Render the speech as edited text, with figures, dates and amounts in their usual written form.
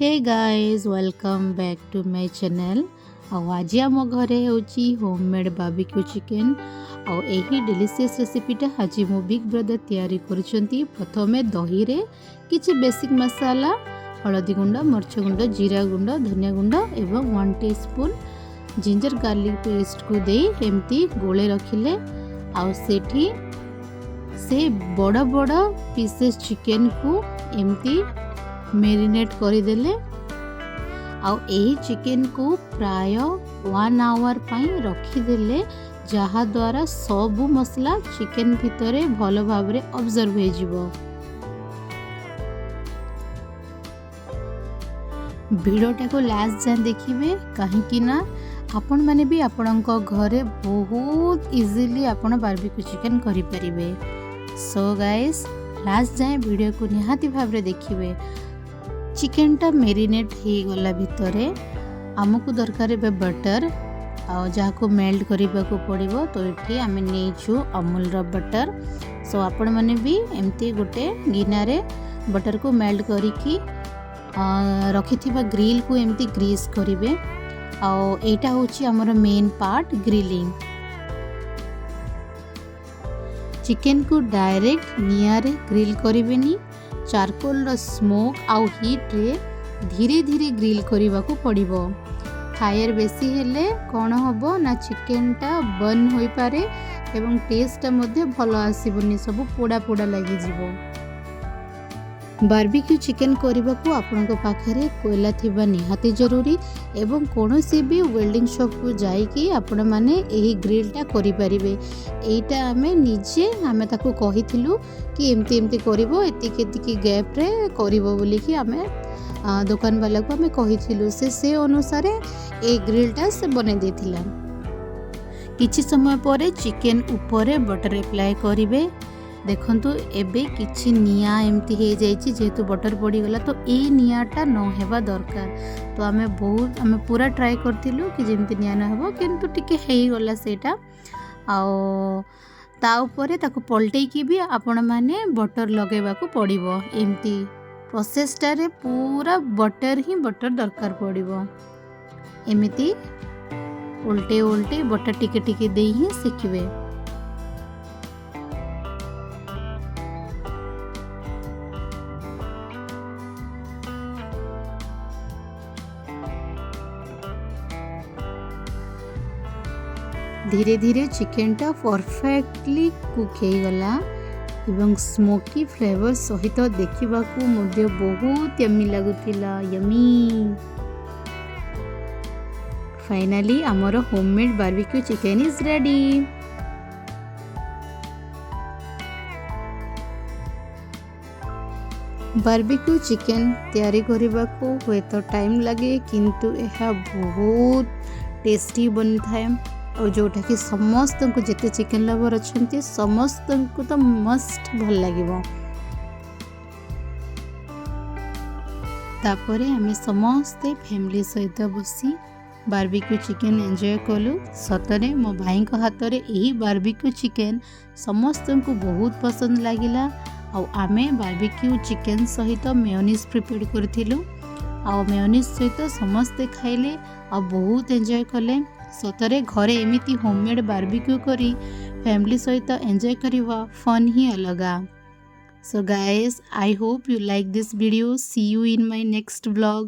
Hey guys, welcome back to my channel. ଆଉ ଆଜି ଆମ ଘରେ ହେଉଛି ହୋମ୍ ମେଡ଼୍ ବାର୍ବିକ୍ୟୁ ଚିକେନ୍। ଆଉ ଏହି ଡେଲିସିୟସ୍ ରେସିପିଟା ଆଜି ମୋ ବିଗ୍ ବ୍ରଦର ତିଆରି କରୁଛନ୍ତି। ପ୍ରଥମେ ଦହିରେ କିଛି ବେସିକ୍ ମସଲା, ହଳଦୀ ଗୁଣ୍ଡ, ମରିଚ ଗୁଣ୍ଡ, ଜିରା ଗୁଣ୍ଡ, ଧନିଆ ଗୁଣ୍ଡ ଏବଂ 1 ଟି ସ୍ପୁନ୍ ଜିଞ୍ଜର ଗାର୍ଲିକ୍ ପେଷ୍ଟକୁ ଦେଇ ଏମିତି ଗୋଳେଇ ରଖିଲେ। ଆଉ ସେଠି ସେ ବଡ଼ ବଡ଼ ପିସେସ୍ ଚିକେନ୍କୁ ଏମିତି ମେରିନେଟ୍ କରିଦେଲେ। ଆଉ ଏହି ଚିକେନକୁ ପ୍ରାୟ 1 ଆୱାର ପାଇଁ ରଖିଦେଲେ, ଯାହାଦ୍ୱାରା ସବୁ ମସଲା ଚିକେନ ଭିତରେ ଭଲ ଭାବରେ ଅବଜର୍ବ ହେଇଯିବ। ଭିଡ଼ିଓଟାକୁ ଲାଷ୍ଟ ଯାଏଁ ଦେଖିବେ, କାହିଁକି ନା ଆପଣମାନେ ବି ଆପଣଙ୍କ ଘରେ ବହୁତ ଇଜିଲି ଆପଣ ବାର୍ବିକ୍ୟୁ ଚିକେନ୍ କରିପାରିବେ। ସୋ ଗାଇସ୍, ଲାଷ୍ଟ ଯାଏଁ ଭିଡ଼ିଓକୁ ନିହାତି ଭାବରେ ଦେଖିବେ। ଚିକେନଟା ମେରିନେଟ୍ ହେଇଗଲା ଭିତରେ ଆମକୁ ଦରକାର ଏବେ ବଟର୍, ଆଉ ଯାହାକୁ ମେଲ୍ଟ କରିବାକୁ ପଡ଼ିବ। ତ ଏଠି ଆମେ ନେଇଛୁ ଅମୁଲର ବଟର୍। ସୋ ଆପଣମାନେ ବି ଏମିତି ଗୋଟେ ଗିନାରେ ବଟର୍କୁ ମେଲ୍ଟ କରିକି ରଖିଥିବା ଗ୍ରିଲ୍କୁ ଏମିତି ଗ୍ରୀସ୍ କରିବେ। ଆଉ ଏଇଟା ହେଉଛି ଆମର ମେନ୍ ପାର୍ଟ, ଗ୍ରିଲିଂ। ଚିକେନକୁ ଡାଇରେକ୍ଟ ନିଆଁରେ ଗ୍ରିଲ୍ କରିବେନି। ଚାରକୋଲର ସ୍ମୋକ୍ ଆଉ ହିଟ୍ରେ ଧୀରେ ଧୀରେ ଗ୍ରିଲ୍ କରିବାକୁ ପଡ଼ିବ। ଫାୟାର ବେଶୀ ହେଲେ କ'ଣ ହେବ ନା ଚିକେନଟା ବର୍ନ ହୋଇପାରେ ଏବଂ ଟେଷ୍ଟଟା ମଧ୍ୟ ଭଲ ଆସିବନି, ସବୁ ପୋଡ଼ା ପୋଡ଼ା ଲାଗିଯିବ। ବାର୍ବିକ୍ୟୁ ଚିକେନ୍ କରିବାକୁ ଆପଣଙ୍କ ପାଖରେ କୋଇଲା ଥିବା ନିହାତି ଜରୁରୀ ଏବଂ କୌଣସି ବି ୱେଲ୍ଡିଂ ସପ୍କୁ ଯାଇକି ଆପଣମାନେ ଏହି ଗ୍ରିଲ୍ଟା କରିପାରିବେ। ଏଇଟା ଆମେ ନିଜେ ଆମେ ତାକୁ କହିଥିଲୁ କି ଏମିତି ଏମିତି କରିବ, ଏତିକି ଏତିକି ଗ୍ୟାପ୍ରେ କରିବ ବୋଲିକି ଆମେ ଦୋକାନବାଲାକୁ ଆମେ କହିଥିଲୁ। ସେ ସେ ଅନୁସାରେ ଏଇ ଗ୍ରିଲ୍ଟା ସେ ବନେଇ ଦେଇଥିଲା। କିଛି ସମୟ ପରେ ଚିକେନ୍ ଉପରେ ବଟର୍ ଆପ୍ଲାଏ କରିବେ। ଦେଖନ୍ତୁ, ଏବେ କିଛି ନିଆଁ ଏମିତି ହେଇଯାଇଛି, ଯେହେତୁ ବଟର୍ ପଡ଼ିଗଲା। ତ ଏଇ ନିଆଁଟା ନ ହେବା ଦରକାର। ତ ଆମେ ବହୁତ ଆମେ ପୁରା ଟ୍ରାଏ କରିଥିଲୁ କି ଯେମିତି ନିଆଁ ନ ହେବ, କିନ୍ତୁ ଟିକେ ହେଇଗଲା ସେଇଟା। ଆଉ ତା ଉପରେ ତାକୁ ପଲଟେଇକି ବି ଆପଣମାନେ ବଟର୍ ଲଗାଇବାକୁ ପଡ଼ିବ। ଏମିତି ପ୍ରୋସେସଟାରେ ପୁରା ବଟର୍ ହିଁ ବଟର୍ ଦରକାର ପଡ଼ିବ। ଏମିତି ଓଲଟେଇ ଓଲଟେଇ ବଟର୍ ଟିକେ ଟିକେ ଦେଇ ହିଁ ସେକିବେ। ଧୀରେ ଧୀରେ ଚିକେନଟା ପରଫେକ୍ଟଲି କୁକ୍ ହେଇଗଲା ଏବଂ ସ୍ମୋକି ଫ୍ଲେଭର ସହିତ ଦେଖିବାକୁ ମଧ୍ୟ ବହୁତ ୟମି ଲାଗୁଥିଲା, ୟମି। ଫାଇନାଲି ଆମର homemade barbecue chicken is ready. Barbecue chicken ତିଆରି କରିବାକୁ ହୁଏତ ଟାଇମ୍ ଲାଗେ, କିନ୍ତୁ ଏହା ବହୁତ ଟେଷ୍ଟି ବନିଥାଏ ଆଉ ଯେଉଁଟାକି ସମସ୍ତଙ୍କୁ, ଯେତେ ଚିକେନ୍ ଲଭର୍ ଅଛନ୍ତି, ସମସ୍ତଙ୍କୁ ତ ମଷ୍ଟ ଭଲ ଲାଗିବ। ତାପରେ ଆମେ ସମସ୍ତେ ଫ୍ୟାମିଲି ସହିତ ବସି ବାର୍ବିକ୍ୟୁ ଚିକେନ୍ ଏନ୍ଜୟ କଲୁ। ସତରେ ମୋ ଭାଇଙ୍କ ହାତରେ ଏହି ବାର୍ବିକ୍ୟୁ ଚିକେନ୍ ସମସ୍ତଙ୍କୁ ବହୁତ ପସନ୍ଦ ଲାଗିଲା। ଆଉ ଆମେ ବାର୍ବିକ୍ୟୁ ଚିକେନ୍ ସହିତ ମେୟୋନିଜ୍ ପ୍ରିପେୟାର କରିଥିଲୁ ଆଉ ମେୟୋନିଜ୍ ସହିତ ସମସ୍ତେ ଖାଇଲେ ଆଉ ବହୁତ ଏନ୍ଜୟ କଲେ। ସତରେ ଘରେ ଏମିତି ହୋମମେଡ଼୍ ବାର୍ବିକ୍ୟୁ କରି ଫ୍ୟାମିଲି ସହିତ ଏନ୍ଜୟ କରିବା ଫନ୍ ହିଁ ଅଲଗା। So guys, I hope you like this video. See you in my next vlog.